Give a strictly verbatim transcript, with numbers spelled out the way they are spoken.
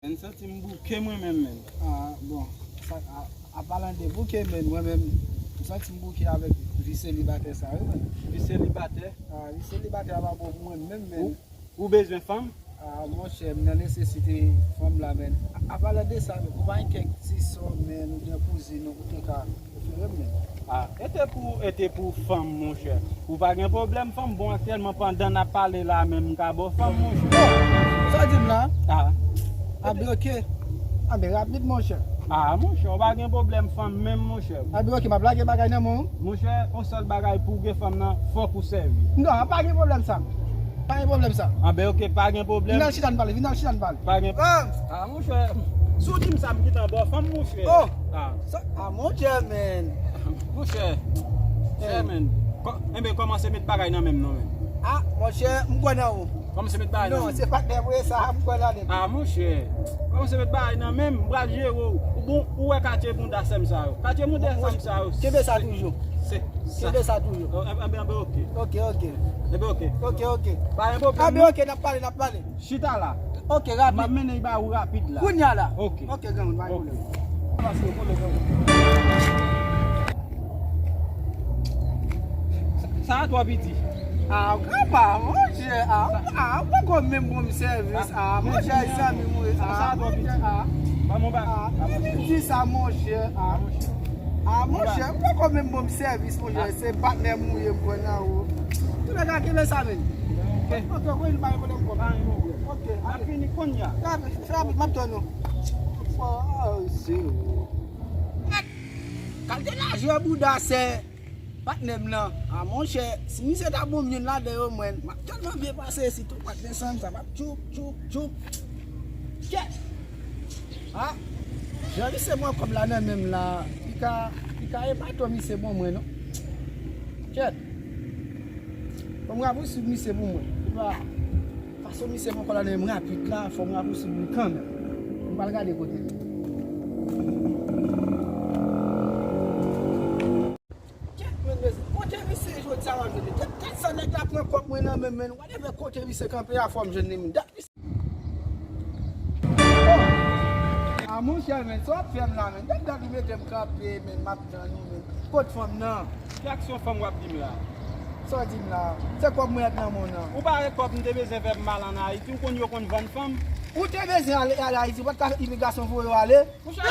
M santi m bouke mwen menm, menm. Ah, bon. Sa, a, a palan de bouke, menm, mwen menm, m santi m bouke avèk vi selibatè sa, wi, menm. Vi selibatè? Ah, vi selibatè a pa bon pou mwen menm, menm. Ou, ou bezwen fanm? Ah, monchè, m nan nesesite fanm la, menm. A, a palan de sa, menm, ou pa gen kèk ti sè, menm, oubyen kouzin, ou te ka ofri m, menm. Ah, e te pou, e te pou fanm, monchè. Ou pa gen pwoblèm, fanm bon aktyèlman, pandan n ap pale la, menm m ka ba w fanm, monchè. Oh, sa w di m la? Ah. Anben, oke. Anben, rapid, monchè. Ah, monchè, ou pa gen pwoblèm, fanm menm, monchè. Anben, oke, m ap lage bagay nan men w. Monchè, yon sèl bagay, pou w gen fanm nan, fòk ou sèvi. Non, pa gen pwoblèm sa. Pa gen pwoblèm sa. Anben, oke, pa gen pwoblèm. Vin al chita n pale, vin al chita n pale. Pa gen. Ah, monchè, si w di m sa, m gentan ba w fanm, monchè. Oh! Ah. Sa, ah, monchè, men. Monchè. Hey. Yeah, men. Kò-, enben, kòmanse met bagay nan men m non, men. Ah, monchè, m kwè nan ou. Kòmanse met bagay nan men m. Non, se patnè m wi sa, m kwè nan li. Ah, monchè. Kòmanse met bagay nan men m, m pral jere w. Ou bon, ou wè katye bounda sè m sa yo. Katye bounda sè m sa yo. Kenbe sa toujou. Se, se sa. Kenbe sa toujou. Oh, enben, enben, oke. Oke, oke. Enben, oke. Oke, oke. Pa gen pwoblèm. Enben, oke, n ap pale, n ap pale. Chita la. Ok, rapid. M ap mennen ba ou rapid la. Kounye a la. Ok. Ok, granmoun, pa gen pwoblèm. Sa, sa a twò piti. Ah, grandpa, monchè. Ah, ah, ou poko menm bon m sèvis. Ah, monchè, zanmi m wi. Sa, sa a twò piti. Ah, ban m yon ba. Ah, li di sa, monchè. Ah, ah, monchè, ou poko menm bon m sèvis, monchè. Se patnè m ou ye, m kwè nan ou. Tou lè ka kenbe sa, men. Ok. Ok, ok, pa gen pwoblèm, pa gen pwoblèm. Ok, n ap fini kounye a. Rapid, rapid, m ap tann ou. Oh, se ou. Kalite lajè bouda sè patnè m nan. Ah, monchè, si misye ta bon m youn ladan yo, mwen, m ap tèlman byen pase, sitou patnè sa m sa, m ap tchoup, tchoup, tchoup. Kèt! Ah, jan misye pran kòb la nan men m la, li ka, li ka epato misye bon mwen, non. Kèt! Fò m rapousiv misye pou mwen. Li pa, fason misye pran kòb la nan men m rapid la, fò m rapousiv li kanmenm. M pral gade kote li. Kèt, men, men, kote misye jodi a, m ap jwenn li? Kèt, kèt sa nèg la pran kòb mwen nan men m, men, whatever kote misye kanpe a, fò m jwenn li, men. Dat misye. Oh! Ah, monchè, men, sa w ap fè m la, men? Dat, dat ou mete m kanpe, men, m ap tann ou, men. Kot fanm nan? Ki aksyon fanm w ap di m la? Sa w di m la? Se kòb mwen ak nan men w nan. Ou pa wè kòb m te bezwen fè m mal ann Ayiti, ou konn yo konn vann fanm? Ou te bezwen ale, ale Ayiti, ou pa t ka fè imigrasyon voye w ale? Monchè,